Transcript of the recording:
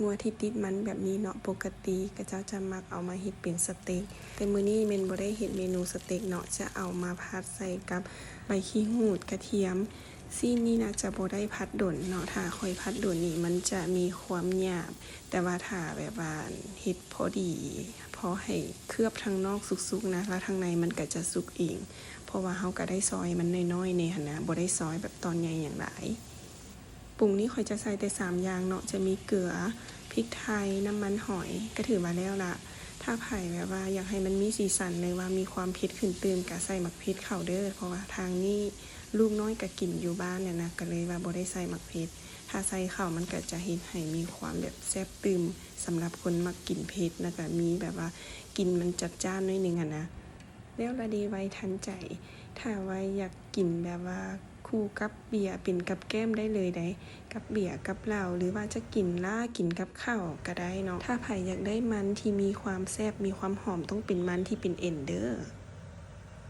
ງົວທີ່ຕິດມັນແບບນີ້ເນາະ ປົກກະຕິເຂົາເຈົ້າຈະມັກເອົາມາເຮັດເປັນສະເຕັກ ແຕ່ມື້ນີ້ແມ່ນບໍ່ໄດ້ເຮັດເມນູສະເຕັກເນາະ ຈະເອົາມາຜັດໃສ່ກັບໃບຂີ້ຫູດ ກະທຽມ. ຊີ້ນນີ້ນະຈະບໍ່ໄດ້ຜັດດົນເນາະ ຖ້າຂ້ອຍຜັດດົນນີ້ມັນຈະມີຄວາມຫຍາບ ແຕ່ວ່າຖ້າແບບວ່າເຮັດພໍດີ ພໍໃຫ້ເຄືອບທາງນອກສຸກໆນະ ແລ້ວທາງໃນມັນກະຈະສຸກເອງ ເພາະວ່າເຮົາກະໄດ້ຊອຍມັນນ້ອຍໆແດ່ຫັ້ນນະ ບໍ່ໄດ້ຊອຍແບບຕອນໃຫຍ່ຫຍັງຫຼາຍ. ປຸງນີ້ຂ້ອຍຈະໃສ່ແຕ່ສາມຢ່າງເນາະ ຈະມີເກືອ ພິກໄທ ນ້ຳມັນຫອຍ ກະຖືວ່າແລ້ວລະ. ຖ້າໃຜແບບວ່າຢາກໃຫ້ມັນມີສີສັນ ຫຼືວ່າມີຄວາມເຜັດຂຶ້ນຕື່ມ ກະໃສ່ໝາກເຜັດເຂົ້າເດີ້ ເພາະວ່າທາງນີ້ລູກນ້ອຍກະກິນຢູ່ບ້ານຫັ້ນນະ ກະເລີຍວ່າບໍ່ໄດ້ໃສ່ໝາກເຜັດ. ຖ້າໃສ່ເຂົ້າມັນກະຈະເຮັດໃຫ້ມີຄວາມແບບແຊບຕື່ມ ສຳລັບຄົນມັກກິນເຜັດ ແລ້ວກະມີແບບວ່າກິ່ນມັນຈັດຈ້ານໜ້ອຍໜຶ່ງຫັ້ນນະ. ແລ້ວລະເດ ໄວທັນໃຈ ຖ້າວ່າຢາກກິນແບບວ່າຄູ່ກັບເບຍ ເປັນກັບແກ້ມໄດ້ເລີຍໃດ໋ ກັບເບຍກັບເຫຼົ້າ ຫຼືວ່າຈະກິນລາ ກິນກັບເຂົ້າກະໄດ້ເນາະ. ຖ້າໃຜຢາກໄດ້ມັນທີ່ມີຄວາມແຊບ ມີຄວາມຫອມ ຕ້ອງເປັນມັນທີ່ເປັນເອັນເດີ້.